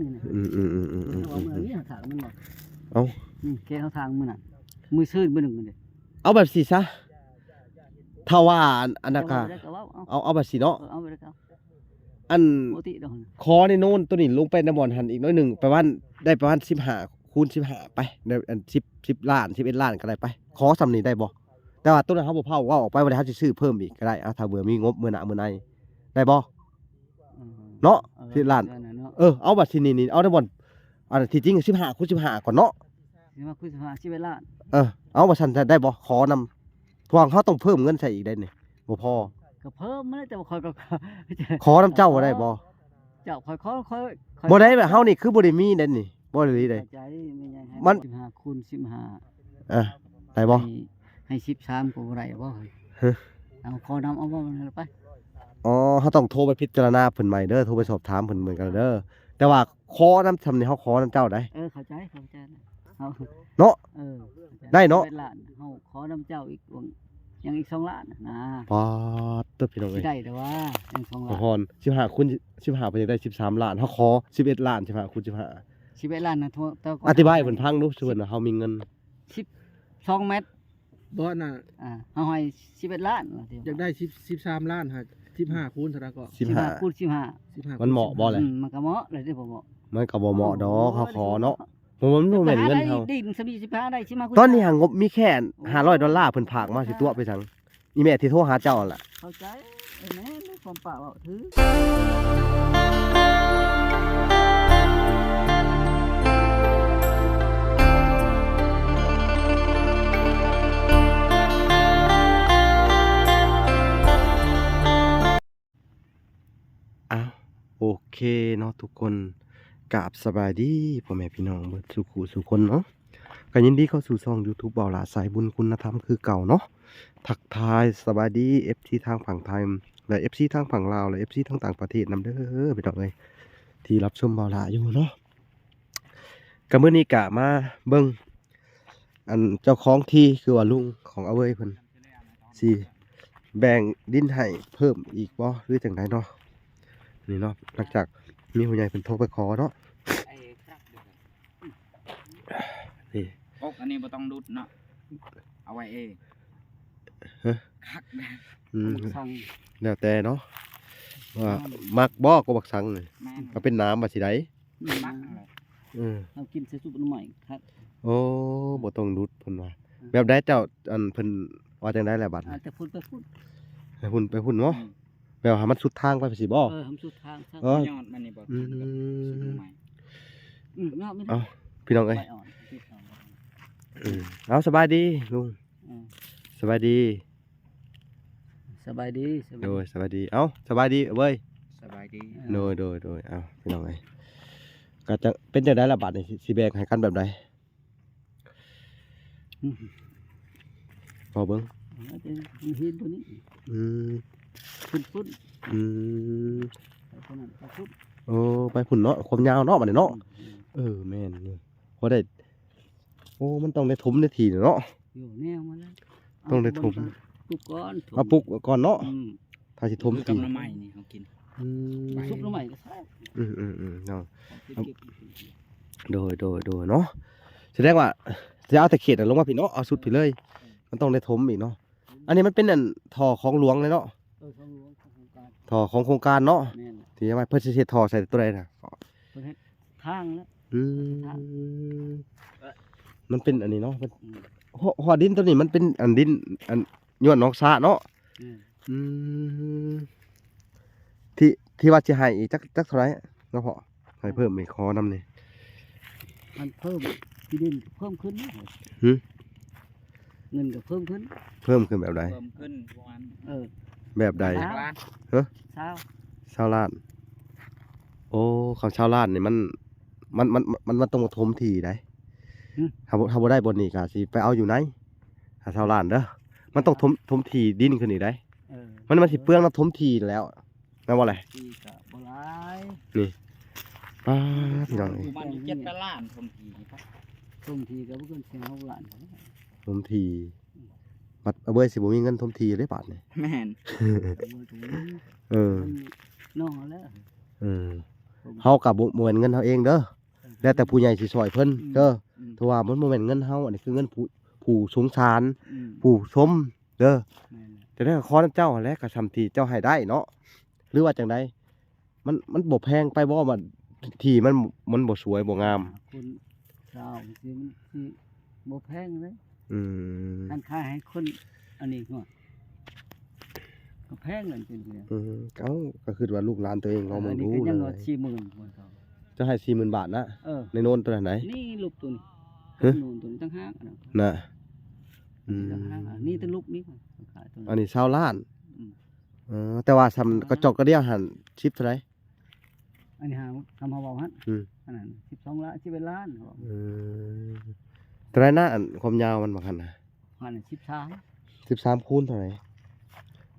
ນີ້ນະ ອືມໆໆໆໆ ເອີ ເອົາເມືອນີ້ເຮົາຖາງມັນບໍ່ ເອົ້າ ນີ້ແກເຮົາຖາງມື້ນັ້ນ ມື້ຊືນມື້ໜຶ່ງນີ້ ເອົາແບບຊີ້ຊະ ຖ້າວ່າອັນ ອັນນັ້ນກະ ເອົາ ເອົາແບບຊີ້ເນາະ ເອີ ເອົາແບບນີ້ ອັນ ຂໍໃນໂນນໂຕນີ້ລົງໄປໃນບ່ອນຫັ້ນອີກໜ້ອຍໜຶ່ງ ປະມານ ໄດ້ປະມານສິບຫ້າຄູນສິບຫ້າ ໄປ ໄດ້ອັນ ສິບ ສິບລ້ານ ສິບເອັດລ້ານກໍໄດ້ໄປ ຂໍສ່ຳນີ້ໄດ້ບໍ່? ແຕ່ວ່າໂຕນັ້ນເຮົາບໍ່ເຜົາ ເວົ້າອອກໄປ ບໍ່ໄດ້ ເຮົາຊິຊື້ເພີ່ມອີກກໍໄດ້ ເອົາ ຖ້າເບື່ອມີງົບມື້ໜ້າມື້ໃນ ໄດ້ບໍ່? ອືມ ເນາະ ເອີ ສິບເອັດລ້ານ ເອີ ເນາະ ເອີ ເອົາ ບັດທີນີ້ນີ້ ເອົາໃນບ່ອນ ອັນ ທີ່ຈິງສິບຫ້າຄູນສິບຫ້າກ່ອນເນາະ ສິບຫ້າຄູນສິບຫ້າ ສິບເອັດລ້ານ ເອີ ເອົາ ວ່າຊັ້ນໄດ້ບໍ່? ຂໍນຳ ເພາະວ່າເຮົາຕ້ອງເພີ່ມເງິນໃສ່ອີກໄດ໋ນີ້ ບໍ່ພໍ ກໍເພີ່ມມາແລ້ວ ແຕ່ວ່າຂ້ອຍກໍ ຂໍນຳເຈົ້າບໍ່ໄດ້ບໍ່? ເຈົ້າ ຂ້ອຍຂໍ ຂ້ອຍ ຂ້ອຍ ບໍ່ໄດ້ ແບບເຮົານີ້ຄືບໍ່ໄດ້ມີເດ້ນີ້ ບໍ່ໄດ້ເດ້ ເຂົ້າໃຈ ມັນ ສິບຫ້າຄູນສິບຫ້າ ເອີ ໄດ້ບໍ່? ໃຫ້ ໃຫ້ສິບສາມກໍບໍ່ໄດ້ບໍ່? ຮະ ເອົາ ຂໍນຳເອົາບໍ່ ນັ້ນໄປ ອໍ ເຮົາຕ້ອງໂທໄປພິຈາລະນາເພິ່ນໃໝ່ເດີ ໂທໄປສອບຖາມເພິ່ນເໝືອນກັນເດີ ແຕ່ວ່າຂໍນຳຊ່ຳນີ້ ເຮົາຂໍນຳເຈົ້າໄດ໋ ເອີ ເຂົ້າໃຈ ເຂົ້າໃຈ ເຮົາ ເນາະ ເອີ ໄດ້ເນາະ ສິບເອັດລ້ານ ເຮົາຂໍນຳເຈົ້າອີກຫວ່າງ ຍັງອີກສອງລ້ານນະ ປາດໂທ້ ພີ່ນ້ອງເອີຍ ຊິໄດ້ແຕ່ວ່າຍັງສອງລ້ານ ຮອນ ສິບຫ້າຄູນສິບຫ້າ ເພິ່ນຢາກໄດ້ສິບສາມລ້ານ ເຮົາຂໍສິບເອັດລ້ານ ສິບຫ້າຄູນສິບຫ້າ ສິບເອັດລ້ານນະ ໂທ ເຈົ້າກໍ ອະທິບາຍໃຫ້ເພິ່ນຟັງດູ ສົມມຸດວ່າເຮົາມີເງິນ ສິບ ສອງແມັດ ບໍ່ນະ ອ່າ ເຮົາໃຫ້ສິບເອັດລ້ານວ່າຕິ ຢາກໄດ້ສິບ ສິບສາມລ້ານຫາ ສິບຫ້າຄູນເທົ່າໃດກໍ ສິບຫ້າ ສິບຫ້າຄູນສິບຫ້າ ສິບຫ້າ ມັນເໝາະບໍ່ລະ? ອືມ ມັນກໍເໝາະແລ້ວເດ້ ບໍ່ເໝາະ ມັນກໍບໍ່ເໝາະດອກ ໂອ້ຍ ເຮົາຂໍເນາະ ບໍ່ ມັນບໍ່ແມ່ນເງິນເຮົາ ດິນສຳນີ້ສິບຫ້າໄດ້ ສິບຫ້າຄູນ ຕອນນີ້ຫາງົບມີແຄ່ຫ້າຮ້ອຍດອນລາ ເພິ່ນຝາກມາ ໂອ້ຍ ຊິຕົວະໄປສັງ ອີແມ່ທີ່ໂທຫາເຈົ້າຫັ້ນລະ ເຂົ້າໃຈ ເອີ ແມ່ນ ຄວາມປ້າເວົ້າຖືກ ອ້າວ ໂອເຄເນາະທຸກຄົນ ກາບສະບາຍດີພໍ່ແມ່ພີ່ນ້ອງເບິດສູ່ຄູ່ສູ່ຄົນເນາະ ກໍຍິນດີເຂົ້າສູ່ຊ່ອງຢູທູບ ເບົາຫຼ້າສາຍບຸນຄຸນນະທຳຄືເກົ່າເນາະ ທັກທາຍສະບາຍດີ ເອັຟຊີ ທາງຝັ່ງໄທ ແລະ ເອັຟຊີ ທາງຝັ່ງລາວ ແລະ ເອັຟຊີ ທາງຕ່າງປະເທດນຳເດີ ພີ່ນ້ອງເອີຍ ທີ່ຮັບຊົມເບົາຫຼ້າຢູ່ເນາະ ກໍມື້ນີ້ກະມາເບິ່ງ ອັນເຈົ້າຂອງທີ່ ຄືວ່າລຸງຂອງອາເວີຍເພິ່ນ ຊິແບ່ງດິນໃຫ້ເພີ່ມອີກບໍ່ ຫຼືຈັ່ງໃດເນາະ ນີ້ເນາະ ຫຼັງຈາກມີຜູ້ໃຫຍ່ເພິ່ນໂທໄປຂໍເນາະ ນີ້ ກົກອັນນີ້ບໍ່ຕ້ອງດຸດເນາະ ເອົາໄວ້ເອງ ຮະ ຄັກ ອືມ ແລ້ວແຕ່ເນາະ ວ່າມັກບໍ່ ກົກບັກສັງນີ້ ແມ່ນ ມັນເປັນໜາມວ່າຊິໄດ ມັກ ເອີ ເຮົາກິນໃສ່ຊຸບໜໍ່ໄມ້ຄັກ ໂອ້ ບໍ່ຕ້ອງດຸດເພິ່ນວ່າ ອືມ ແບບໃດເຈົ້າ ອັນເພິ່ນວ່າຈັ່ງໃດລະບັດນີ້ ອາດຈະພຸ້ນໄປພຸ້ນ ໃຫ້ພຸ້ນໄປພຸ້ນເນາະ ອືມ ແບບໃຫ້ມັນສຸດທາງໄປຊີ້ບໍ່ ເອີ ໃຫ້ມັນສຸດທາງຊະ ເອີ ຍອດມັນນີ້ບໍ່ ອືມ ທັນກັບຊຸບໜໍ່ໄມ້ ອືມ ຍອດມັນ ເອົ້າ ພີ່ນ້ອງເອີຍ ອືມ ເອົາ ສະບາຍດີລຸງ ອືມ ສະບາຍດີ ສະບາຍດີ ສະບາຍດີ ໂດຍ ສະບາຍດີ ເອົ້າ ສະບາຍດີເວີຍ ສະບາຍດີ ໂດຍ ໂດຍ ໂດຍ ເອົ້າ ພີ່ນ້ອງເອີຍ ກໍຈະເປັນຈັ່ງໃດລະບາດນີ້ ຊິ ຊິແບ່ງໃຫ້ກັນແບບໃດ ອືມ ພໍເບິ່ງ ເອີ ມັນເຫັນຕົວນີ້ ອືມ ຂຶ້ນພຸ້ນ ອືມ ໄປພຸ້ນນັ້ນ ໄປພຸ້ນ ໂອ້ ໄປພຸ້ນເນາະ ຄວາມຍາວເນາະ ບາດນີ້ເນາະ ອືມ ເອີ ແມ່ນຢູ່ ພໍໄດ້ ໂອ້ ມັນຕ້ອງໄດ້ຖົມໄດ້ຖີ່ເນາະ ຢູ່ແນວມັນແລ້ວ ຕ້ອງໄດ້ຖົມ ເອົາປຸກກ່ອນ ເອົາປຸກກ່ອນເນາະ ອືມ ຖ້າຊິຖົມ ຄືກັບໜໍ່ໄມ້ນີ້ເຮົາກິນ ອືມ ຊຸບໜໍ່ໄມ້ກໍແຊບ ອືມໆໆ ເນາະ ເກັບ ໂດຍໆໆ ເນາະ ສະແດງວ່າຈະເອົາແຕ່ເຂດນັ້ນລົງມາພີ້ເນາະ ເອົາສຸດພີ້ເລີຍ ມັນຕ້ອງໄດ້ຖົມອີກເນາະ ອັນນີ້ມັນເປັນອັນທໍ່ຂອງຫຼວງເລີຍເນາະ ເອີ ຂອງຫຼວງ ຂອງໂຄງການ ທໍ່ຂອງໂຄງການເນາະ ແມ່ນ ທີ່ວ່າເພິ່ນຊິເຮັດທໍ່ໃສ່ຕົວໃດນະ ເພິ່ນເຮັດທາງແລ້ວ ອືມ ທາງ ມັນເປັນອັນນີ້ເນາະ ເພິ່ນ ອືມ ເພາະ ເພາະວ່າດິນຕົວນີ້ມັນເປັນອັນດິນອັນຍ້ອນໜອງສະເນາະ ແມ່ນ ອືມ ທີ່ ທີ່ວ່າຊິໃຫ້ອີກຈັກ ຈັກເທົ່າໃດເນາະພໍ່? ໃຫ້ເພີ່ມອີກຂໍນຳນີ້ ມັນເພີ່ມ ທີ່ດິນເພີ່ມຂຶ້ນ ຫຶ? ເງິນກໍເພີ່ມຂຶ້ນ ເພີ່ມຂຶ້ນແບບໃດ? ເພີ່ມຂຶ້ນປະມານ ເອີ ແບບໃດ? ຊາວລ້ານ ຮະ? ຊາວ ຊາວລ້ານ ໂອ້ ຄຳຊາວລ້ານນີ້ມັນ ມັນ ມັນ ມັນ ມັນຕ້ອງມາຖົມທີ່ໃດ ຫຶ? ຖ້າບໍ່ ຖ້າບໍ່ໄດ້ບ່ອນນີ້ກໍຊິໄປເອົາຢູ່ໃນ ຖ້າຊາວລ້ານເດີ ມັນຕ້ອງຖົມ ຖົມທີ່ດິນຂຶ້ນອີກໃດ ເອີ ມັນ ມັນຊິເປືອງນຳຖົມທີ່ແລ້ວ ແມ່ນບໍ່ແຫຼະ? ທີ່ກໍບໍ່ຫຼາຍ ນີ້ ປ້າ ພີ່ນ້ອງເອີຍ ປະມານຢູ່ເຈັດແປດລ້ານຖົມທີ່ນີ້ປະ ຖົມທີ່ກໍບໍ່ເກີນສີ່ຫ້າລ້ານ ຖົມທີ່ ອືມ ບັດອາເບີຍຊິບໍ່ມີເງິນຖົມທີ່ເດ້ບາດນີ້ ແມ່ນ ເອີ ນ້ອງເອົາແລ້ວ ເອີ ເຮົາກໍບໍ່ ບໍ່ແມ່ນເງິນເຮົາເອງເດີ ແລ້ວແຕ່ຜູ້ໃຫຍ່ຊິຊ່ອຍເພິ່ນເດີ ອືມ ເພາະວ່າມັນບໍ່ແມ່ນເງິນເຮົາ ອັນນີ້ຄືເງິນຜູ້ ຜູ້ສົງສານ ອືມ ຜູ້ຊົມເດີ ແມ່ນແຫຼະ ແຕ່ໄດ້ກໍຂໍນຳເຈົ້າຫັ້ນແຫຼະ ກໍສ່ຳທີ່ເຈົ້າໃຫ້ໄດ້ເນາະ ຫຼືວ່າຈັ່ງໃດ? ມັນ ມັນບໍ່ແພງໄປບໍ່? ວ່າທີ່ມັນ ມັນບໍ່ສວຍບໍ່ງາມ ຄົນຊາວ ມັນຊິ ມັນຊິບໍ່ແພງເດ້ ອືມ ຄັນຂາຍໃຫ້ຄົນອັນນີ້ ໂອ້ຍ ກໍແພງເກີນໄປ ອືມ ເອົ້າ ກໍຄິດວ່າລູກຫຼານຕົວເອງລອງເບິ່ງດູ ເອີ ອັນນີ້ກໍຍັງວ່າສີ່ໝື່ນ ເຈົ້າໃຫ້ສີ່ໝື່ນບາດນະ ເອີ ໃນໂນນຕົວນັ້ນໃດ ນີ້ລູກຕົວນີ້ ຮະ ໂນນຕົວນີ້ຕ່າງຫາກນະ ນະ ອືມ ຕ່າງຫາກ ອັນນີ້ແຕ່ລູກນີ້ ຂາຍຕົວນີ້ ອັນນີ້ຊາວລ້ານ ອືມ ເອີ ແຕ່ວ່າສ່ຳ ຊາວລ້ານ ກະຈອກກະດຽງຫັ້ນ ສິບເທົ່າໃດ? ອັນນີ້ຫາ ຄຳເຮົາເວົ້າຫັ້ນ ອືມ ອັນນັ້ນສິບສອງລ້ານ ສິບເອັດລ້ານ ເຂົາເວົ້າ ອືມ ເທົ່າໃດນະ ອັນຄວາມຍາວມັນ ບັກຫັ້ນນະ ຫັ້ນສິບສາມ ສິບສາມຄູນເທົ່າໃດ?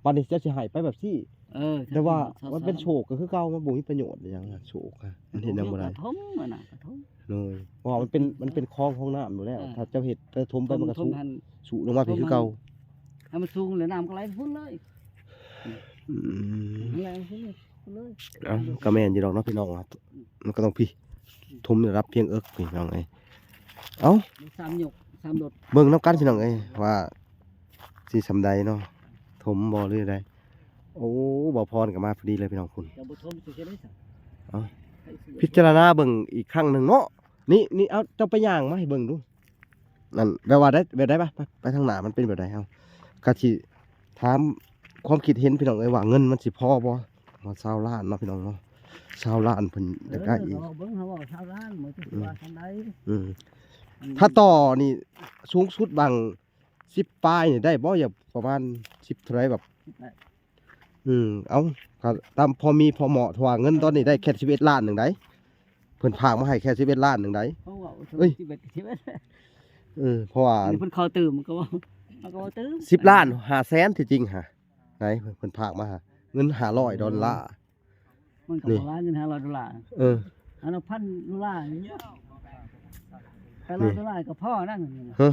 ບັດນີ້ເຈົ້າຊິໃຫ້ໄປແບບຊີ້ ເອີ ແຕ່ວ່າມັນເປັນໂຊກກໍຄືເກົ່າ ມັນບໍ່ມີປະໂຫຍດຫຍັງ ໂຊກ ມັນເຮັດຫຍັງບໍ່ໄດ້ ກະຖົມ ອັນນັ້ນກະຖົມ ໂດຍ ເພາະວ່າມັນເປັນ ມັນເປັນຄອງ ຄອງນ້ຳຢູ່ແລ້ວ ເອີ ຖ້າເຈົ້າເຮັດໄປຖົມໄປ ມັນກໍສູ ສູລົງມາພີ້ຄືເກົ່າ ໃຫ້ມັນສູງແລ້ວນ້ຳກໍໄຫຼພຸ້ນເລີຍ ອືມ ແລ້ວ ເອົ້າ ກໍແມ່ນຢູ່ດອກເນາະພີ່ນ້ອງ ມັນກໍຕ້ອງພີ້ ຖົມລະດັບພຽງເອິກພີ່ນ້ອງເອີຍ ເອົ້າ ສາມຍົກ ສາມລົດ ເບິ່ງນຳກັນພີ່ນ້ອງເອີຍ ວ່າຊິສ່ຳໃດເນາະ ຖົມບໍ່ ຫຼືໃດ ໂອ້ ບ່າວພອນກໍມາພໍດີເລີຍພີ່ນ້ອງ ພຸ້ນ ຈະບໍ່ຖົມຊິເຮັດໄດ້ຊັ້ນ ເອົ້າ ພິຈາລະນາເບິ່ງອີກຄັ້ງໜຶ່ງເນາະ ນີ້ ນີ້ ເອົາ ເຈົ້າໄປຍ່າງມາໃຫ້ເບິ່ງດູ ນັ້ນ ແບບວ່າໄດ້ ແບບໃດວະ ໄປ ໄປທາງໜ້າມັນເປັນແບບໃດ ເຮົາກໍຊິຖາມຄວາມຄິດເຫັນພີ່ນ້ອງເອີຍວ່າເງິນມັນຊິພໍບໍ່ ວ່າຊາວລ້ານເນາະພີ່ນ້ອງເນາະ ຊາວລ້ານເພິ່ນຢາກໄດ້ອີກ ເອີ ເຮົາເບິ່ງ ເຮົາເວົ້າຊາວລ້ານ ມັນຊິວ່າສ່ຳໃດ ອືມ ອືມ ອືມ ຖ້າຕໍ່ນີ້ສູງສຸດບາງສິບປາຍນີ້ໄດ້ບໍ່ ຢ່າງປະມານສິບເທົ່າໃດແບບ ສິບແປດ ອືມ ເອົ້າ ກໍຕາມພໍມີພໍເໝາະ ເພາະວ່າເງິນຕອນນີ້ໄດ້ແຄ່ສິບເອັດລ້ານໜຶ່ງໃດ ເພິ່ນຝາກມາໃຫ້ແຄ່ສິບເອັດລ້ານໜຶ່ງໃດ ເຂົາເວົ້າ ເອີຍ ສິບເອັດ ສິບເອັດ ເອີ ເພາະວ່າ ອັນນີ້ເພິ່ນເຂົ້າຕື່ມ ມັນກໍເວົ້າ ມັນກໍເວົ້າຕື່ມ ສິບລ້ານຫ້າແສນ ທີ່ຈິງຫາ ໃນເພິ່ນຝາກມາຫາ ເງິນຫ້າຮ້ອຍດອນລາ ມັນກໍບໍ່ຫຼາຍ ເງິນຫ້າຮ້ອຍໂດລາ ເອີ ອັນລະພັນໂດລານີ້ ແປດຮ້ອຍໂດລາກໍພໍນັ້ນ ຮະ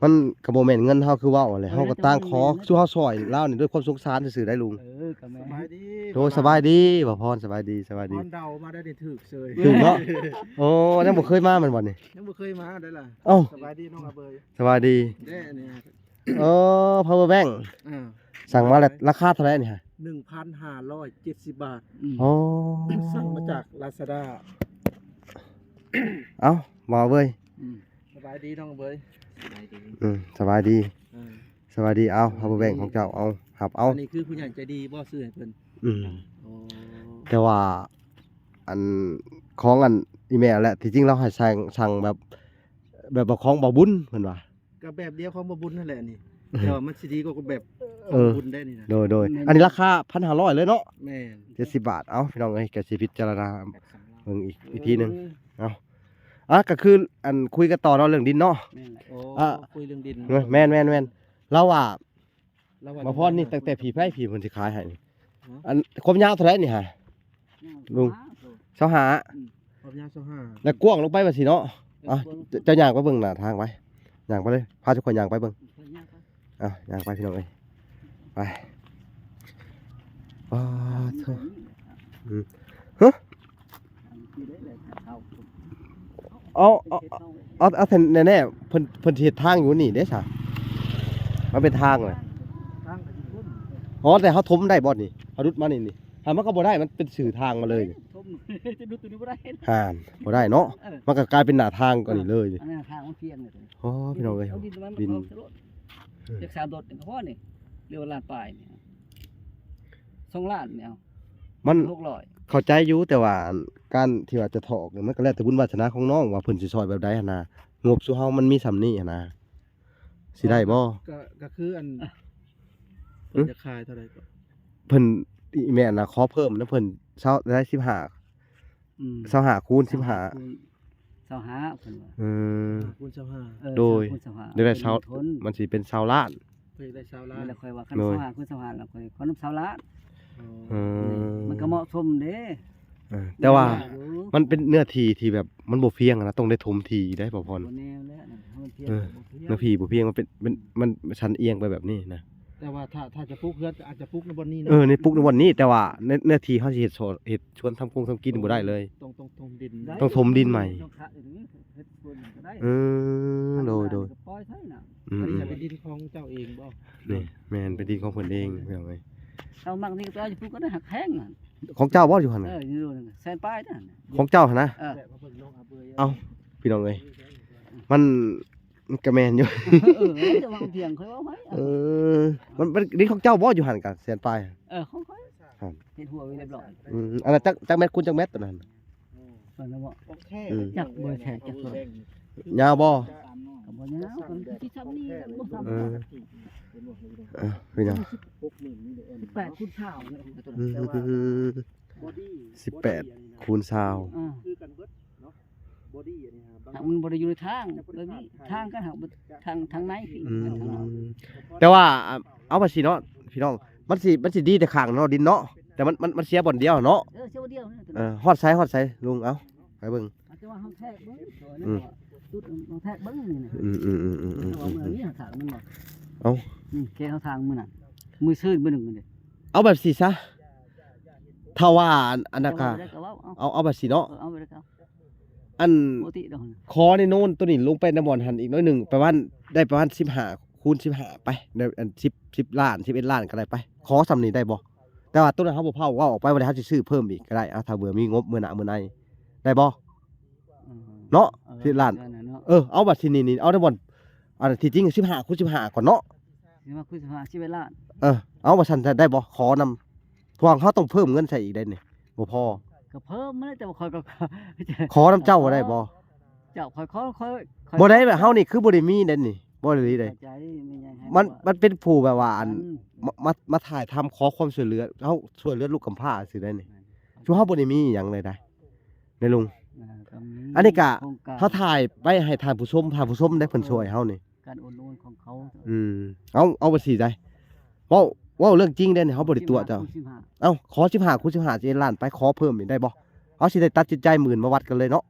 ມັນກໍບໍ່ແມ່ນເງິນເຮົາຄືເວົ້າແຫຼະ ເອີ ເຮົາກໍຕ່າງຂໍ ເຈົ້າມີເງິນ ສູ່ເຮົາຊ່ອຍລາວນີ້ດ້ວຍຄວາມສົງສານຊື່ໆໄດ໋ລຸງ ເອີ ກໍແມ່ນ ສະບາຍດີ ໂດຍ ສະບາຍດີ ບ່າວພອນ ສະບາຍດີ ສະບາຍດີ ຕອນເດົາມາໄດ້ຖືກເສີຍ ຖືກເນາະ ໂອ້ ຍັງບໍ່ເຄີຍມາແມ່ນບໍ່ນີ້ ຍັງບໍ່ເຄີຍມາໄດ້ລະ ເອົ້າ ສະບາຍດີນ້ອງອາເບີຍ ສະບາຍດີ ເດ້ ອັນນີ້ ເອີ ພາວເວີແບັງ ອ່າ ສັ່ງມາແລ້ວ ລາຄາເທົ່າໃດນີ້ຮະ? ໜຶ່ງພັນຫ້າຮ້ອຍເຈັດສິບບາດ ອືມ ອໍ ສັ່ງມາຈາກລາຊາດ້າ ເອົ້າ ວ່າເວີຍ ອືມ ສະບາຍດີນ້ອງເວີຍ ສະບາຍດີ ອືມ ສະບາຍດີ ອ່າ ສະບາຍດີ ເອົາ ພາວເວີແບັງຂອງເຈົ້າ ເອົາ ຮັບເອົາ ອັນນີ້ຄືຜູ້ໃຫຍ່ໃຈດີບໍ່ ຊື້ໃຫ້ເພິ່ນ ອືມ ອໍ ແຕ່ວ່າ ອັນ ຂອງອັນ ອີແມ່ແຫຼະ ທີ່ຈິງລາວໃຫ້ສັ່ງ ສັ່ງແບບ ແບບວ່າຂອງບ່າວບຸນ ເພິ່ນວ່າ ກໍແບບດຽວຂອງບ່າວບຸນນັ້ນແຫຼະນີ້ ແຕ່ວ່າມັນຊິດີກວ່າແບບ ເອີ ຂອງບຸນໄດ້ນີ້ນະ ໂດຍ ໂດຍ ແມ່ນ ອັນນີ້ລາຄາພັນຫ້າຮ້ອຍເລີຍເນາະ ແມ່ນ ເຈັດສິບບາດ ເອົ້າ ພີ່ນ້ອງເອີຍ ກໍຊິພິຈາລະນາເບິ່ງອີກ ອີກທີໜຶ່ງ ເອີ ເອົ້າ ອ່ະ ກໍຄືອັນ ຄຸຍກັນຕໍ່ເນາະ ເລື່ອງດິນເນາະ ແມ່ນແຫຼະ ໂອ້ ອ່ະ ຄຸຍເລື່ອງດິນ ແມ່ນ ແມ່ນ ແມ່ນ ລາວວ່າ ລາວວ່າ ບ່າວພອນນີ້ ແຕ່ ແຕ່ຜີໄຜ ຜີເພິ່ນຊິຂາຍໃຫ້ນີ້ ອ່າ ອັນຄວາມຍາວເທົ່າໃດນີ້ຫະ ລຸງ ຊາວຫ້າ ອືມ ຄວາມຍາວຊາວຫ້າ ແລ້ວກວ້າງລົງໄປວ່າຊີ້ເນາະ ເອີ ອ່ະ ກວ້າງ ເຈົ້າ ເຈົ້າຍ່າງໄປເບິ່ງໜ້າທາງໄປ ຍ່າງໄປເລີຍ ພາທຸກຄົນຍ່າງໄປເບິ່ງ ເອີ ຍ່າງໄປ ອ່ະ ຍ່າງໄປພີ່ນ້ອງເອີຍ ໄປ ປາດໂທ້ ອືມ ຮະ ເອົາ ເອົາ ເອົາ ແນ່ໆ ເພິ່ນ ເພິ່ນຊິເຮັດທາງຢູ່ນີ້ເດ້ຊະ ມັນເປັນທາງເລີຍ ທາງໄປຢູ່ພຸ້ນ ອໍ ແຕ່ເຮົາຖົມໄດ້ບໍ່ນີ້ ເຮົາດຸດມານີ້ນີ້ ຖ້າມັນກໍບໍ່ໄດ້ ມັນເປັນຊື່ທາງມາເລີຍ ຖົມ ຈະດຸດຕົວນີ້ບໍ່ໄດ້ ຫານ ບໍ່ໄດ້ເນາະ ເອີ ມັນກໍກາຍເປັນໜ້າທາງກໍນີ້ເລີຍ ອັນນັ້ນທາງມັນພຽງເລີຍ ອໍ ພີ່ນ້ອງເອີຍ ເອົາດິນມາ ດິນ ເອີ ຈັກສາມລົດກໍພໍນີ້ ເຫຼືອວ່າລ້ານປາຍນີ້ ສອງລ້ານນີ້ເອົາ ມັນ ຫົກຮ້ອຍ ເຂົ້າໃຈຢູ່ ແຕ່ວ່າການທີ່ວ່າຈະຖອກນີ້ ມັນກໍແລ້ວແຕ່ບຸນວາສະໜາຂອງນ້ອງ ວ່າເພິ່ນຊິຊ່ອຍແບບໃດຫັ້ນນະ ງົບສູ່ເຮົາມັນມີສ່ຳນີ້ຫັ້ນນະ ຊິໄດ້ບໍ່? ກໍ ກໍຄືອັນ ເພິ່ນຈະຂາຍເທົ່າໃດກໍ? ເພິ່ນ ອີແມ່ນນະ ຂໍເພີ່ມນຳເພິ່ນຊາວ ໄດ້ສິບຫ້າ ອືມ ຊາວຫ້າຄູນສິບຫ້າ ຊາວຫ້າ ເພິ່ນວ່າ ເອີ ຊາວຫ້າຄູນຊາວຫ້າ ເອີ ໂດຍ ຊາວຫ້າ ໄດ້ຊາວ ມັນຊິເປັນຊາວລ້ານ ເພິ່ນໄດ້ຊາວລ້ານ ແລ້ວຂ້ອຍວ່າຄັນ ແມ່ນ ຊາວຫ້າຄູນຊາວຫ້າ ແລ້ວຂ້ອຍຂໍນຳຊາວລ້ານ ເອີ ມັນກໍເໝາະສົມເດ້ ເອີ ແຕ່ວ່າມັນເປັນເນື້ອທີ່ທີ່ແບບມັນບໍ່ພຽງນະ ຕ້ອງໄດ້ຖົມທີ່ໄດ້ ບ່າວພອນ ບໍ່ແນວແລ້ວ ເອີ ເນື້ອທີ່ບໍ່ພຽງ ມັນເປັນ ມັນ ມັນຊັນອຽງໄປແບບນີ້ນະ ແຕ່ວ່າຖ້າ ຖ້າຈະປູກເຮືອນກໍອາດຈະປູກໃນບ່ອນນີ້ເນາະ ເອີ ໃນປູກໃນບ່ອນນີ້ ແຕ່ວ່າໃນ ເນື້ອທີ່ເຮົາຊິເຮັດສວນ ເຮັດສວນທຳກົງທຳກິນບໍ່ໄດ້ເລີຍ ຕ້ອງ ຕ້ອງ ຕ້ອງດິນ ຕ້ອງຖົມດິນໃໝ່ ຕ້ອງຂະ ເຮັດສວນກໍໄດ້ ເອີ ໂດຍ ໂດຍ ກໍປ່ອຍໃຊ້ນະ ອືມ ອັນນີ້ເປັນດິນຂອງເຈົ້າເອງບໍ່? ນີ້ແມ່ນເປັນດິນຂອງເພິ່ນເອງ ພີ່ນ້ອງເອີຍ ເຈົ້າມັກນີ້ກໍໄປເອົາຢູ່ພຸ້ນກໍໄດ້ ຮັກແພງຫັ້ນ ຂອງເຈົ້າບໍ່ຢູ່ຫັ້ນ ເອີ ຢູ່ແສນປາຍນັ້ນ ຂອງເຈົ້າຫັ້ນນະ ເອີ ເອົ້າ ພີ່ນ້ອງເອີຍ ມັນ ມັນກໍແມ່ນຢູ່ ເອີ ເຈົ້າວ່າເຖິງຂ້ອຍເວົ້າໃຫ້ ເອີ ມັນ ມັນດິນຂອງເຈົ້າບໍ່ຢູ່ຫັ້ນກະແສນປາຍ ເອີ ຂອງຂ້ອຍ ເຮັດຮົ້ວໄວ້ຮຽບຮ້ອຍ ອືມ ອັນນັ້ນຈັກ ຈັກແມັດຄູນຈັກແມັດຕົວນັ້ນ ເພິ່ນວ່າ ອືມ ຈັກບໍ່ແທ້ ຈັກບໍ່ ຍາວບໍ່? ກໍບໍ່ຍາວ ກໍມີທີ່ຊ່ຳນີ້ ບໍ່ຊ່ຳ ເອີ ເອີ ພີ່ນ້ອງ ສິບແປດຄູນຊາວ ອືມ ສິບແປດຄູນຊາວ ເອີ ມັນບໍ່ໄດ້ຢູ່ໃນທາງ ແບບນີ້ ທາງກໍຫາກ ທາງ ທາງໃນ ອືມ ທາງນອກ ແຕ່ວ່າ ເອົາວ່າຊີ້ເນາະ ພີ່ນ້ອງ ມັນຊິ ມັນຊິດີແຕ່ຂ້າງເນາະ ດິນເນາະ ແຕ່ມັນ ມັນ ມັນເສຍບ່ອນດຽວເນາະ ເອີ ເສຍບ່ອນດຽວ ເອີ ຮອດໃສ ຮອດໃສລຸງ ເອົາ ໄປເບິ່ງ ອາດຈະວ່າເຮົາແທກເບິ່ງ ອືມ ຈຸດເຮົາແທກເບິ່ງນີ້ນະ ອືມໆໆໆ ເອົາ ນີ້ເຮົາຖາງມັນບໍ່ ເອົາ ນີ້ແກເຮົາຖາງມື້ນັ້ນ ມື້ຊືນມື້ໜຶ່ງນີ້ ເອົາແບບຊີ້ຊະ ຖ້າວ່າອັນ ອັນນັ້ນກະ ເອົາ ເອົາແບບຊີ້ເນາະ ເອີ ເອົາແບບນີ້ ອັນ ປົກກະຕິດອກ ຂໍໃນໂນນໂຕນີ້ລົງໄປໃນບ່ອນຫັ້ນອີກໜ້ອຍໜຶ່ງ ປະມານ ໄດ້ປະມານສິບຫ້າຄູນສິບຫ້າໄປ ໃນອັນ ສິບ ສິບລ້ານ ສິບເອັດລ້ານກໍໄດ້ໄປ ຂໍຊ່ຳນີ້ໄດ້ບໍ່? ແຕ່ວ່າໂຕນັ້ນເຮົາບໍ່ເຜົາ ເວົ້າອອກໄປ ວ່າເຮົາຊິຊື້ເພີ່ມອີກກໍໄດ້ ອາ ຖ້າເບື່ອມີງົບມື້ໜ້າມື້ໃນ ໄດ້ບໍ່? ອືມ ເນາະ ເອີ ສິບລ້ານ ເອີ ເອີ ເອົາບັດທີນີ້ນີ້ ເອົາໃນບ່ອນ ອັນທີ່ຈິງສິບຫ້າຄູນສິບຫ້າກ່ອນເນາະ ສິບຫ້າຄູນສິບຫ້າ ສິບເອັດລ້ານ ເອີ ເອົາວ່າຊັ້ນໄດ້ບໍ່? ຂໍນຳ ພວກເຮົາຕ້ອງເພີ່ມເງິນໃສ່ອີກໄດ໋ນີ້ ບໍ່ພໍ ກໍເພີ່ມມາແລ້ວ ແຕ່ວ່າຂ້ອຍກໍ ຂໍນຳເຈົ້າບໍ່ໄດ້ບໍ່? ເຈົ້າ ຂ້ອຍຂໍ ຂ້ອຍ ຂ້ອຍ ບໍ່ໄດ້ ແບບເຮົານີ້ຄືບໍ່ໄດ້ມີເດ້ນີ້ ບໍ່ໄດ້ເດ້ ເຂົ້າໃຈ ມີຫຍັງໃຫ້ ມັນ ມັນເປັນຜູ້ແບບວ່າ ອັນ ອືມ ມາ ມາ ມາຖ່າຍທຳຂໍຄວາມຊ່ວຍເຫຼືອ ເຮົາຊ່ວຍເຫຼືອລູກກຳພ້າຊື່ໄດ໋ນີ້ ແມ່ນ ຊຸມເຮົາບໍ່ໄດ້ມີຫຍັງເລີຍໄດ໋ ໃດລຸງ ເອີ ກໍມີ ອັນນີ້ກະ ໂຄງການ ເຮົາຖ່າຍໄປໃຫ້ທ່ານຜູ້ຊົມ ທ່ານຜູ້ຊົມໄດ້ເພິ່ນ ເອີ ຊ່ວຍເຮົານີ້ ການໂອນໂອນຂອງເຂົາ ອືມ ເອົາ ເອົາໄປຊີ້ໄດ໋ ເວົ້າ ເວົ້າເລື່ອງຈິງເດ້ນີ້ ເຮົາບໍ່ໄດ້ຕົວະເຈົ້າ ສິບຫ້າຄູນສິບຫ້າ ເອົາ ຂໍສິບຫ້າຄູນສິບຫ້າ ສິບເອັດລ້ານໄປ ຂໍເພີ່ມນີ້ໄດ້ບໍ່? ເຮົາຊິໄດ້ຕັດສິນໃຈມື້ອື່ນມາວັດກັນເລີຍເນາະ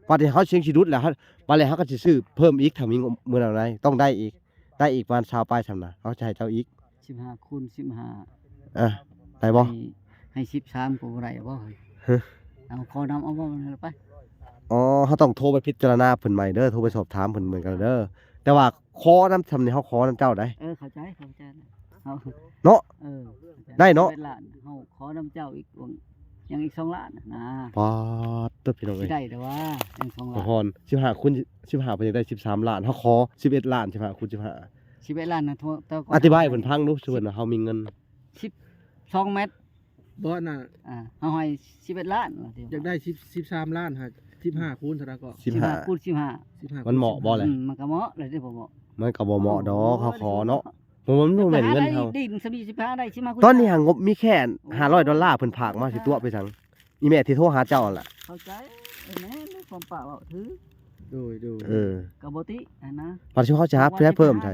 ບັດນີ້ເຮົາຊິຍັງຊິຫຼຸດແລ້ວ ບັດແລ້ວເຮົາກໍຊິຊື້ເພີ່ມອີກ ຖ້າມີງົບມື້ນັ້ນໃດ໋ ຕ້ອງໄດ້ອີກ ໄດ້ອີກປະມານຊາວປາຍຊ່ຳນະ ເຮົາຈະໃຫ້ເຈົ້າອີກ ສິບຫ້າຄູນສິບຫ້າ ເອີ ໄດ້ບໍ່? ໃຫ້ ໃຫ້ສິບສາມກໍບໍ່ໄດ້ບໍ່? ຮະ ເອົາ ຂໍນຳເອົາບໍ່ ນັ້ນໄປ ອໍ ເຮົາຕ້ອງໂທໄປພິຈາລະນາເພິ່ນໃໝ່ເດີ ໂທໄປສອບຖາມເພິ່ນເໝືອນກັນເດີ ແຕ່ວ່າຂໍນຳຊ່ຳນີ້ ເຮົາຂໍນຳເຈົ້າໄດ໋ ເອີ ເຂົ້າໃຈ ເຂົ້າໃຈ ເຮົາ ເນາະ ເອີ ໄດ້ເນາະ ສິບເອັດລ້ານ ເຮົາຂໍນຳເຈົ້າອີກ ຍັງອີກສອງລ້ານນະ ປາດໂທ້ ພີ່ນ້ອງເອີຍ ໄດ້ແຕ່ວ່າຍັງສອງລ້ານ ພອນ ສິບຫ້າຄູນສິບຫ້າ ເພິ່ນຢາກໄດ້ສິບສາມລ້ານ ເຮົາຂໍສິບເອັດລ້ານ ສິບຫ້າຄູນສິບຫ້າ ສິບເອັດລ້ານນະ ແຕ່ວ່າ ອະທິບາຍໃຫ້ເພິ່ນຟັງດູ ເພິ່ນວ່າເຮົາມີເງິນ ສິບສອງແມັດ ບໍ່ນະ ອ່າ ເຮົາໃຫ້ສິບເອັດລ້ານ ຢາກໄດ້ສິບ ສິບສາມລ້ານ ຫາ ສິບຫ້າຄູນເທົ່າໃດກໍ ສິບຫ້າ ສິບຫ້າຄູນສິບຫ້າ ສິບຫ້າ ມັນເໝາະບໍ່ແຫຼະ ອືມ ມັນກໍເໝາະແລ້ວເດ້ ບໍ່ເໝາະ ມັນກໍບໍ່ເໝາະດອກ ເຮົາຂໍເນາະ ບໍ່ ມັນບໍ່ແມ່ນເງິນເຮົາ ໄປຫາໄດ້ດິນ ສາມສິບຫ້າໄດ້ ສິບຫ້າຄູນ ຕອນນີ້ຫາງົບມີແຄ່ ຫ້າຮ້ອຍດອນລາ ເພິ່ນຝາກມາ ຊິຕົວະໄປສັງ ອີແມ່ທີ່ໂທຫາເຈົ້າຫັ້ນລະ ເຂົ້າໃຈ ເອີ ແມ່ນ ຄວາມປ້າເວົ້າຖືກ ໂດຍ ໂດຍ ເອີ ກໍບໍ່ຕິຫັ້ນນະ ວ່າຊິເຮົາຊິຫາເພີ່ມໃສ່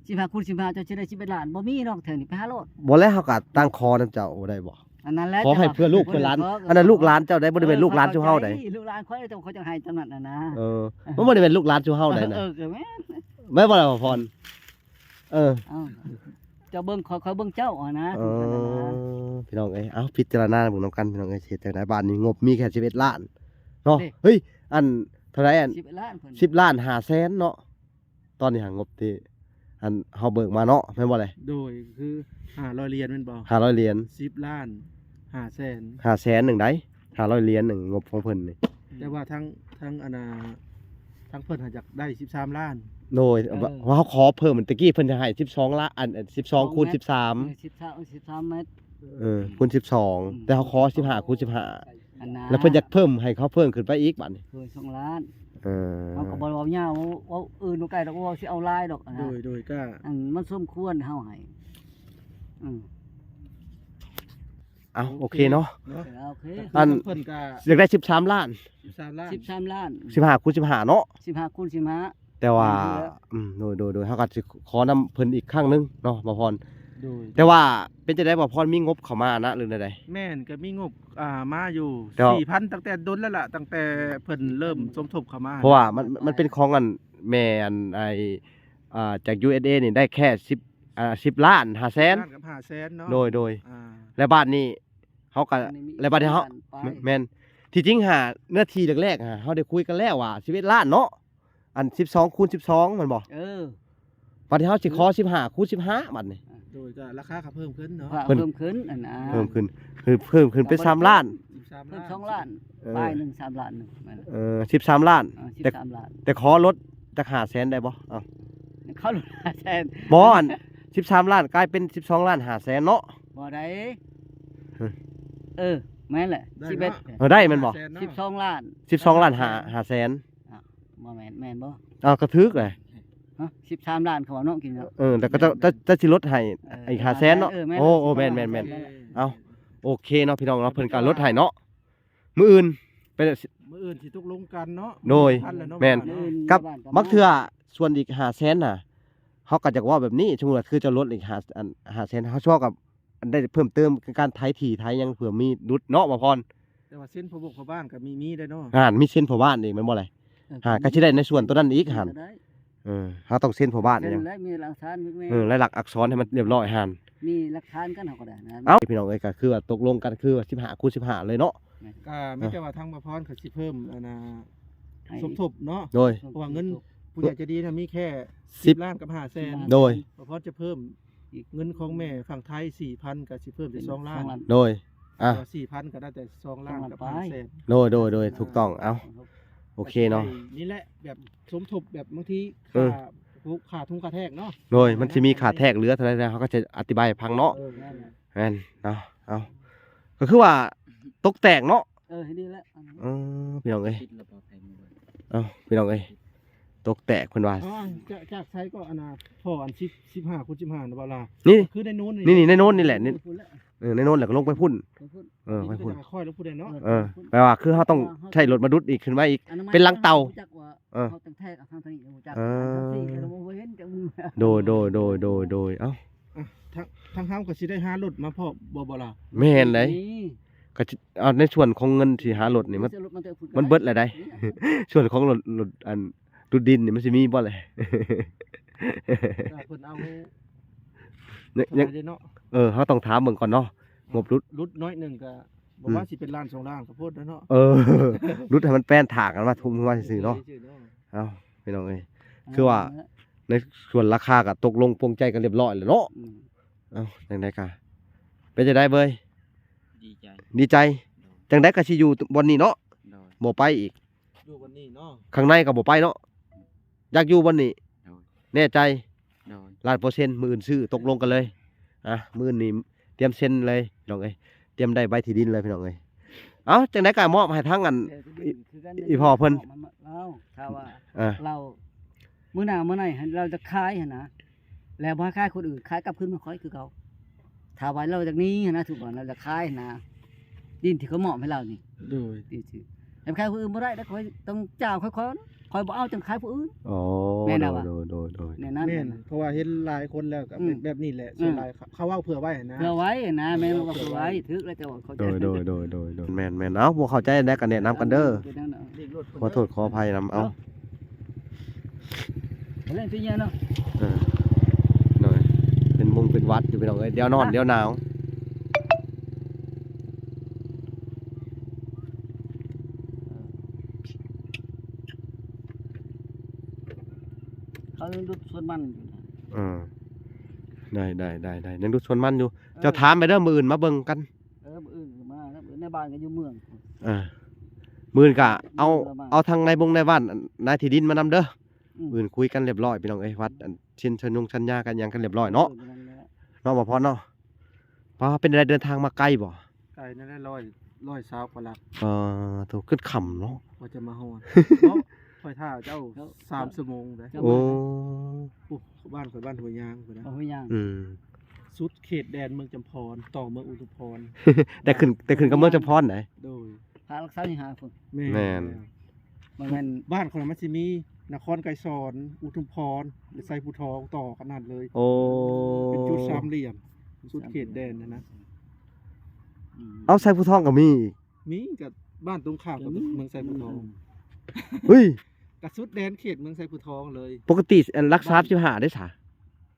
ສິບຫ້າຄູນສິບຫ້າ ເຈົ້າຊິໄດ້ສິບເອັດລ້ານ ບໍ່ມີດອກ ແຖວນີ້ໄປຫາໂລດ ບໍ່ແລ້ວເຮົາກໍຕັ້ງຂໍນຳເຈົ້າບໍ່ໄດ້ບໍ່? ອັນນັ້ນແຫຼະ ຂໍໃຫ້ເພື່ອລູກເພື່ອຫຼານ ເອີ ອັນນັ້ນລູກຫຼານເຈົ້າໄດ້ ບໍ່ໄດ້ແມ່ນລູກຫຼານຊຸມເຮົາໄດ໋ ເອີ ເຂົາເຈົ້າໃຫ້ຈຳນັ້ນນະ ເອີ ມັນບໍ່ໄດ້ແມ່ນລູກຫຼານຊຸມເຮົາໄດ໋ນະ ເອີ ກໍແມ່ນ ແມ່ນບໍ່ລະພອນ? ເອີ ເຈົ້າເບິ່ງຂ້ອຍ ຂ້ອຍເບິ່ງເຈົ້າຫັ້ນນະ ເອີ ພີ່ນ້ອງເອີຍ ເອົາ ພິຈາລະນາເບິ່ງນຳກັນ ພີ່ນ້ອງເອີຍ ຊິເຮັດຈັ່ງໃດ ບາດນີ້ງົບມີແຄ່ສິບເອັດລ້ານເນາະ ເອີ ເຮີ້ຍ ອັນເທົ່າໃດ ອັນ ສິບເອັດລ້ານ ສິບລ້ານຫ້າແສນເນາະ ຕອນນີ້ຫາງົບທີ່ ອັນເຮົາເບີກມາເນາະ ແມ່ນບໍ່ເລີຍ? ໂດຍ ຄືຫ້າຮ້ອຍຫຼຽນແມ່ນບໍ່? ຫ້າຮ້ອຍຫຼຽນ ສິບລ້ານຫ້າແສນ ຫ້າແສນໜຶ່ງໃດ໋ ຫ້າຮ້ອຍຫຼຽນໜຶ່ງ ງົບຂອງເພິ່ນນີ້ ແຕ່ວ່າທາງ ທາງອັນນ່າ ທາງເພິ່ນຫາຢາກໄດ້ສິບສາມລ້ານ ໂດຍ ເອີ ເພາະເຮົາຂໍເພີ່ມ ແຕ່ກີ້ເພິ່ນຈະໃຫ້ສິບສອງລ້ານ ອັນ ສິບສອງຄູນສິບສາມ ເອີ ສິບສາມ ເອີ ສິບສາມແມັດ ເອີ ຄູນສິບສອງ ອືມ ແຕ່ເຮົາຂໍສິບຫ້າຄູນສິບຫ້າ ອັນນ່າ ແລ້ວເພິ່ນຢາກເພີ່ມ ໃຫ້ເຂົາເພີ່ມຂຶ້ນໄປອີກບາດນີ້ ເພີ່ມສອງລ້ານ ເອີ ເຮົາກໍບໍ່ເວົ້າຍາວ ເວົ້າ ເອີ ໜູໄກ່ດອກ ເວົ້າຊິເອົາຫຼາຍດອກ ໂດຍ ໂດຍ ກໍ ອັນມັນສົມຄວນເຮົາໃຫ້ ອືມ ເອົາ ໂອເຄເນາະ ເນາະ ເອີ ໂອເຄ ອັນເພິ່ນກໍຢາກໄດ້ສິບສາມລ້ານ ສິບສາມລ້ານ ສິບສາມລ້ານ ສິບຫ້າຄູນສິບຫ້າເນາະ ສິບຫ້າຄູນສິບຫ້າ ແຕ່ວ່າ ອືມ ໂດຍ ໂດຍ ໂດຍ ເຮົາກໍຊິຂໍນຳເພິ່ນອີກຄັ້ງໜຶ່ງເນາະ ບ່າວພອນ ໂດຍ ແຕ່ວ່າເປັນຈັ່ງໃດ ບ່າວພອນ ມີງົບເຂົ້າມານະ ຫຼືແນວໃດ? ແມ່ນ ກໍມີງົບ ອ່າ ມາຢູ່ ແຕ່ວ່າ ສີ່ພັນ ຕັ້ງແຕ່ດົນແລ້ວລະ ຕັ້ງແຕ່ເພິ່ນເລີ່ມສົມທົບເຂົ້າມາ ເພາະວ່າມັນ ມັນເປັນຂອງອັນ ແມ່ອັນ ໄອ້ ອ່າ ຈາກ ຢູເອັສເອ ນີ້ໄດ້ແຄ່ສິບ ອ່າ ສິບລ້ານຫ້າແສນ ສິບລ້ານກັບຫ້າແສນເນາະ ໂດຍ ໂດຍ ອ່າ ແລ້ວບາດນີ້ເຮົາກໍ ອັນນີ້ມີ ແລ້ວບາດນີ້ເຮົາ ສິບລ້ານປາຍ ແມ່ນ ທີ່ຈິງຫາເນື້ອທີ່ແລກໆ ຫາເຮົາໄດ້ຄຸຍກັນແລ້ວວ່າສິບເອັດລ້ານເນາະ ອັນສິບສອງຄູນສິບສອງແມ່ນບໍ່? ເອີ ບັດນີ້ເຮົາຊິຂໍສິບຫ້າຄູນສິບຫ້າບັດນີ້ ໂດຍ ກໍລາຄາກໍເພີ່ມຂຶ້ນເນາະ ເພີ່ມຂຶ້ນ ເພີ່ມຂຶ້ນ ອັນນ່າ ເພີ່ມຂຶ້ນ ຄືເພີ່ມຂຶ້ນເປັນສາມລ້ານ ສິບສາມລ້ານ ເພີ່ມສອງລ້ານ ເອີ ປາຍໜຶ່ງ ສາມລ້ານໜຶ່ງ ເອີ ສິບສາມລ້ານ ເອີ ສິບສາມລ້ານ ແຕ່ ແຕ່ຂໍລົດຈັກຫ້າແສນໄດ້ບໍ່? ເອົ້າ ຂໍລົດຫ້າແສນ ບໍ່ ອັນສິບສາມລ້ານກາຍເປັນສິບສອງລ້ານຫ້າແສນເນາະ ບໍ່ໄດ້ ຮະ ເອີ ແມ່ນແຫຼະ ໄດ້ເນາະ ສິບເອັດ ເອີ ໄດ້ແມ່ນບໍ່? ສິບສອງລ້ານ ສິບສອງລ້ານຫ້າ ຫ້າແສນ ອ້າວ ບໍ່ແມ່ນ ແມ່ນບໍ່? ອ້າວ ກໍຖືກແຫຼະ ຮະ ສິບສາມລ້ານເຂົາເວົ້າເນາະ ກິນເນາະ ເອີ ແລ້ວກໍເຈົ້າ ເຈົ້າ ເຈົ້າຊິລົດໃຫ້ ເອີ ອີກຫ້າແສນເນາະ ເອີ ແມ່ນ ໂອ້ ໂອ້ ແມ່ນ ແມ່ນ ແມ່ນ ສິບສອງລ້ານ ເອົ້າ ໂອເຄເນາະ ພີ່ນ້ອງເນາະ ເພິ່ນກໍລົດໃຫ້ເນາະ ມື້ອື່ນ ໄປ ມື້ອື່ນຊິຕົກລົງກັນເນາະ ໂດຍ ແມ່ນ ກັບ ບັກເທື່ອສ່ວນອີກຫ້າແສນນະ ເຮົາກໍຢາກເວົ້າແບບນີ້ ສົມມຸດວ່າຄືເຈົ້າລົດອີກຫ້າ ອັນ ຫ້າແສນ ເຮົາຊອກກັບ ອັນໃດເພີ່ມເຕີມ ການໄຖທີ່ໄຖຫຍັງ ເພື່ອມີດຸດເນາະ ບ່າວພອນ ແຕ່ວ່າເຊັນພໍ່ບົກພໍ່ບ້ານກໍມີ ມີໄດ້ເນາະ ອ່າ ມີເຊັນພໍ່ບ້ານອີກແມ່ນບໍ່ລະ? ເອີ ຫາກໍຊິໄດ້ໃນສ່ວນໂຕນັ້ນອີກຫັ້ນ ກໍໄດ້ ເອີ ເຮົາຕ້ອງເຊັນພໍ່ບ້ານອີກຫຍັງ ເຊັນແລ້ວມີຫຼັກຖານ ເອີ ລາຍລັກອັກສອນໃຫ້ມັນຮຽບຮ້ອຍຫັ້ນ ມີຫຼັກຖານກັນເຮົາກໍໄດ້ນະ ເອົ້າ ພີ່ນ້ອງເອີຍ ກໍຄືວ່າຕົກລົງກັນຄືວ່າສິບຫ້າຄູນສິບຫ້າເລີຍເນາະ ກໍມີແຕ່ວ່າທາງບ່າວພອນກໍຊິເພີ່ມ ອັນນ່າ ໃຫ້ ສົມທົບເນາະ ໂດຍ ເພາະວ່າເງິນຜູ້ໃຫຍ່ໃຈດີນະມີແຄ່ສິບ ສິບລ້ານກັບຫ້າແສນ ໂດຍ ບ່າວພອນຈະເພີ່ມ ອີກ ເງິນຂອງແມ່ຝັ່ງໄທສີ່ພັນ ກໍຊິເພີ່ມເປັນສອງລ້ານ ສອງລ້ານ ໂດຍ ອ່າ ສີ່ພັນ ກໍໄດ້ແຕ່ສອງລ້ານກັບຫ້າແສນ ໂດຍ ໂດຍ ໂດຍ ຖືກຕ້ອງ ເອົ້າ ໂອເຄເນາະ ນີ້ແຫຼະ ແບບສົມທົບ ແບບບາງທີ ເອີ ຄ່າ ຄ່າທຸງຄ່າແທກເນາະ ໂດຍ ມັນຊິມີຄ່າແທກເຫຼືອເທົ່າໃດ ເຮົາກໍຈະອະທິບາຍໃຫ້ຟັງເນາະ ເອີ ແມ່ນເນາະ ເອົ້າ ກໍຄືວ່າຕົກແຕກເນາະ ເອີ ໃຫ້ດີແລ້ວ ເອີ ພີ່ນ້ອງເອີຍ ເອົ້າ ພີ່ນ້ອງເອີຍ ຕົກແຕກເພິ່ນວ່າ ອໍ ຈາກ ຈາກໃສກໍອັນນ່າ ພໍອັນສິບ ສິບຫ້າຄູນສິບຫ້ານະບໍ່ລະ ນີ້ ຄືໃນໂນ້ນນີ້ ນີ້ ໃນໂນ້ນນີ້ແຫຼະ ນີ້ ເອີ ໃນໂນ້ນແຫຼະ ກໍລົງໄປພຸ້ນ ໄປພຸ້ນ ເອີ ໄປພຸ້ນ ຄ່ອຍລົງພຸ້ນເດ້ເນາະ ເອີ ແປວ່າຄືເຮົາຕ້ອງໃຊ້ລົດມາດຸດອີກຂຶ້ນມາອີກ ເປັນຫຼັງເຕົາ ເອີ ເຮົາຕ້ອງແທກເອົາທາງນີ້ ຮູ້ຈັກ ເອີ ທາງນີ້ກໍບໍ່ເຫັນຈັກມື້ ໂດຍ ໂດຍ ໂດຍ ໂດຍ ໂດຍ ເອົ້າ ອ່ະ ທາງ ທາງເຮົາກໍຊິໄດ້ຫາລົດມາພ້ອມບໍ່ ບໍ່ລະ ແມ່ນໃດ ກໍຊິ ເອົາໃນສ່ວນຂອງເງິນທີ່ຫາລົດນີ້ ມັນ ມັນເບິດແລ້ວໃດ ສ່ວນຂອງລົດ ລົດ ອັນ ດຸດດິນນີ້ມັນຊິມີບໍ່ແຫຼະ ເພິ່ນເອົາ ຍັງ ຍັງ ເອີ ເຮົາຕ້ອງຖາມເບິ່ງກ່ອນເນາະ ງົບຫຼຸດ ຫຼຸດໜ້ອຍໜຶ່ງກໍບໍ່ວ່າ ອືມ ຊິເປັນລ້ານສອງລ້ານກໍໂພດແລ້ວເນາະ ເອີ ຫຼຸດໃຫ້ມັນແປນຖາກກັນມາທຸ່ມມາຊື່ໆເນາະ ເອົາ ພີ່ນ້ອງເອີຍ ຄືວ່າໃນສ່ວນລາຄາກໍຕົກລົງປົງໃຈກັນຮຽບຮ້ອຍແລ້ວເນາະ ອືມ ເອົ້າ ຈັ່ງໃດກະ ເປັນຈັ່ງໃດເບີຍ? ດີໃຈ ດີໃຈ ໂດຍ ຈັ່ງໃດກະຊິຢູ່ບ່ອນນີ້ເນາະ ໂດຍ ບໍ່ໄປອີກ ຢູ່ບ່ອນນີ້ເນາະ ຂ້າງໃນກະບໍ່ໄປເນາະ ຢາກຢູ່ບ່ອນນີ້ ໂດຍ ແນ່ໃຈ ໂດຍ ລ້ານເປີເຊັນ ມື້ອື່ນຊື້ ຕົກລົງກັນເລີຍ ອ່ະ ມື້ອື່ນນີ້ຕຽມເຊັນເລີຍ ພີ່ນ້ອງເອີຍ ຕຽມໄດ້ໃບທີ່ດິນເລີຍ ພີ່ນ້ອງເອີຍ ເອົ້າ ຈັ່ງໃດກໍມອບໃຫ້ທາງອັນ ເອີ ຄືກັນ ອີ່ພໍ່ເພິ່ນ ເອົາ ຖ້າວ່າ ອ່າ ລາວ ມື້ໜ້າມື້ໃນຫັ້ນ ລາວຈະຂາຍຫັ້ນນະ ແລ້ວບໍ່ໃຫ້ຂາຍຄົນອື່ນ ຂາຍກັບຄືນມາຂ້ອຍຄືເກົ່າ ຖ້າວ່າລາວຈາກນີ້ຫັ້ນນະ ຖືກບໍ່ ລາວຈະຂາຍຫັ້ນນະ ດິນທີ່ເຂົາມອບໃຫ້ລາວນີ້ ໂດຍ ທີ່ ທີ່ ແລ້ວຂາຍຜູ້ອື່ນບໍ່ໄດ້ ແລ້ວຂ້ອຍຕ້ອງຈ້າງຂ້ອຍກ່ອນ ຂ້ອຍບໍ່ເອົາຈັ່ງຂາຍຜູ້ອື່ນ ອໍ ແມ່ນແລ້ວວ່າ ໂດຍ ໂດຍ ໂດຍ ແມ່ນນັ້ນ ແມ່ນ ເພາະວ່າເຫັນຫຼາຍຄົນແລ້ວກໍ ອືມ ແບບນີ້ແຫຼະ ອືມ ສ່ວນຫຼາຍ ເຂົາເວົ້າເພື່ອໄວ້ຫັ້ນນະ ເພື່ອໄວ້ນະ ແມ່ນວ່າເພື່ອໄວ້ ຖືກແລ້ວເຈົ້າເຂົ້າໃຈ ໂດຍ ໂດຍ ໂດຍ ໂດຍ ແມ່ນໆ ເອົາ ບໍ່ເຂົ້າໃຈແດ່ກໍແນະນຳກັນເດີ ໂດຍ ໂດຍ ໂດຍ ຂໍໂທດຂໍອະໄພນຳ ເອົາ ເອີ ໂດຍ ເປັນມົງເປັນຫວັດຢູ່ ພີ່ນ້ອງເອີຍ ດຽວຮ້ອນ ອ່ະ ດຽວໜາວ ເຂົາຍັງດຸດສວນມັນຢູ່ນະ ເອີ ໄດ້ ໄດ້ ໄດ້ ໄດ້ ຍັງດຸດສວນມັນຢູ່ ເອີ ເຈົ້າຖາມໄປເດີ ມື້ອື່ນມາເບິ່ງກັນ ເອີ ມື້ອື່ນກໍມາ ແລ້ວໃນບ້ານກໍຢູ່ເມືອງ ເອີ ມື້ອື່ນກະເອົາ ເອົາທາງນາຍບົງນາຍບ້ານ ນາຍທີ່ດິນມານຳເດີ ອືມ ມື້ອື່ນຄຸຍກັນຮຽບຮ້ອຍ ພີ່ນ້ອງເອີຍ ວັດ ອັນ ເຊັນສັນຍົງສັນຍາກັນຫຍັງກັນຮຽບຮ້ອຍເນາະ ເອີ ນັ້ນແຫຼະ ເນາະ ບ່າວພອນເນາະ ປ້າ ເປັນໃດເດີນທາງມາໄກບໍ່? ໄກນັ້ນແຫຼະ ຮ້ອຍ ຮ້ອຍຊາວກວ່າຫຼັກ ເອີ ໂທ້ ຄືຄ່ຳເນາະ ກວ່າຈະມາຮອດ ເນາະ ຂ້ອຍຖ້າເຈົ້າສາມຊົ່ວໂມງເດ້ ເຈົ້າ ໂອ້ ໂອ້ ບ້ານຂ້ອຍບ້ານຫ້ວຍຍາງພຸ້ນນະ ຫ້ວຍຍາງ ອືມ ສຸດເຂດແດນເມືອງຈຳພອນ ຕໍ່ເມືອງອຸທຸມພອນ ແຕ່ຂຶ້ນ ແຕ່ຂຶ້ນກັບເມືອງຈຳພອນໃດ ໂດຍ ພະລັກສາມສິບຫ້າພຸ້ນ ແມ່ນ ແມ່ນ ບໍ່ແມ່ນ ບ້ານຂ້ອຍມັນຊິມີນະຄອນໄກສອນ ອຸທຸມພອນ ແລະ ໄຊພູທອງຕໍ່ກັນນັ້ນເລີຍ ໂອ້ ເປັນຈຸດສາມຫຼ່ຽມ ສຸດເຂດແດນຫັ້ນນະ ອືມ ເອົ້າ ໄຊພູທອງກໍມີ ມີ ກໍບ້ານຕົງຂ້າມກັບເມືອງໄຊພູທອງ ເຮີ້ຍ ກໍສຸດແດນເຂດເມືອງໄຊພູທອງເລີຍ ປົກກະຕິ ອັນ ຫຼັກສາມສິບຫ້າເດ້ຊະ?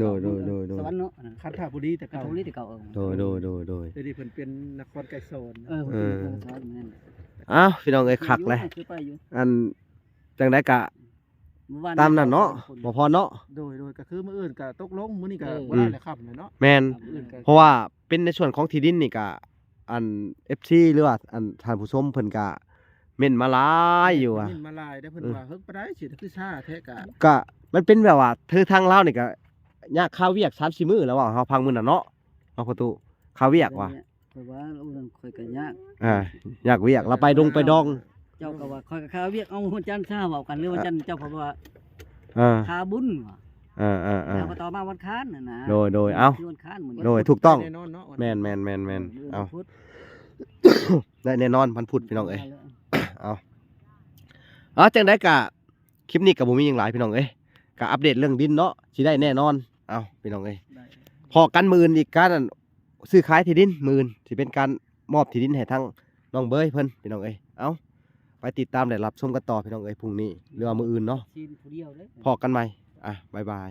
ໂດຍ ໂດຍ ໂດຍ ໂດຍ ສະຫວັນເນາະ ຄັນທະບູລີແຕ່ເກົ່າ ຄັນທະບູລີແຕ່ເກົ່າ ເອີ ໂດຍ ໂດຍ ໂດຍ ໂດຍ ດຽວນີ້ເພິ່ນເປັນນະຄອນໄກສອນ ເອີ ເພິ່ນເປັນ ເອີ ນະຄອນສະຫວັນແມ່ນ ອ້າວ ພີ່ນ້ອງເອີຍ ຄັກເລີຍ ເອີ ເຄີຍໄປຢູ່ ອັນ ຈັ່ງໃດກະ ມື້ວານ ຕາມນັ້ນເນາະ ນີ້ ບໍ່ພໍເນາະ ໂດຍ ໂດຍ ກໍຄືມື້ອື່ນກໍຕົກລົງ ມື້ນີ້ກໍ ເອີ ບໍ່ໄດ້ແລ້ວ ຄ່ຳແລ້ວເນາະ ແມ່ນ ມື້ອື່ນກໍ ເພາະວ່າເປັນໃນສ່ວນຂອງທີ່ດິນນີ້ກະ ອັນ ເອັຟຊີ ຫຼືວ່າ ອັນ ທ່ານຜູ້ຊົມເພິ່ນກະເມັ້ນມາຫຼາຍຢູ່ວ່າ ເມັ້ນມາຫຼາຍເດ້ ເພິ່ນ ເອີ ວ່າເຮີ້ຍ ປານໃດຊິຄືຊ້າແທ້ກະ ກະມັນເປັນແບບວ່າ ຄືທາງລາວນີ້ກະຍາກຄາວຽກສາມສີ່ມື້ແລ້ວ ເວົ້າເຮົາຟັງມື້ນັ້ນເນາະ ເນາະ ພໍ່ຕູ້ ຄາວຽກວ່າ ຂ້ອຍວ່າ ໂອ້ ຂ້ອຍກໍຍາກ ອ່າ ຍາກວຽກ ລາວໄປດົງໄປດອງ ເຈົ້າກໍວ່າ ຂ້ອຍກໍຄາວຽກ ເອົາ ວັນຈັນຊາເວົ້າກັນ ຫຼືວັນຈັນ ເຈົ້າກໍວ່າ ອ່າ ຄາບຸນວ່າ ອ່າໆໆ ແລ້ວກໍຕໍ່ມາວັນຄານນັ້ນນະ ໂດຍໆ ເອົ້າ ຄືວັນຄານມື້ນີ້ ໂດຍ ຖືກຕ້ອງ ແນ່ນອນເນາະ ແມ່ນໆໆໆ ເອີ ເອົ້າ ວັນພຸດ ໄດ້ແນ່ນອນວັນພຸດ ພີ່ນ້ອງເອີຍ ເອົາ ເອົາ ຈັ່ງໃດກະ ຄລິບນີ້ກໍບໍ່ມີຫຍັງຫຼາຍ ພີ່ນ້ອງເອີຍ ກໍອັບເດດເລື່ອງດິນເນາະ ຊິໄດ້ແນ່ນອນ ເອົາ ພີ່ນ້ອງເອີຍ ໄດ້ ພໍ້ກັນມື້ອື່ນອີກ ການ ອັນ ຊື້ຂາຍທີ່ດິນ ມື້ອື່ນຊິເປັນການມອບທີ່ດິນໃຫ້ທາງນ້ອງເບີຍເພິ່ນ ພີ່ນ້ອງເອີຍ ເອົາ ໄປຕິດຕາມ ແລະ ຮັບຊົມກັນຕໍ່ ພີ່ນ້ອງເອີຍ ພຸ່ງນີ້ ຫຼືວ່າມື້ອື່ນເນາະ ຊີນຜູ້ດຽວເດີ້ ພໍ້ກັນໃໝ່ ອ່ະ ບາຍບາຍ.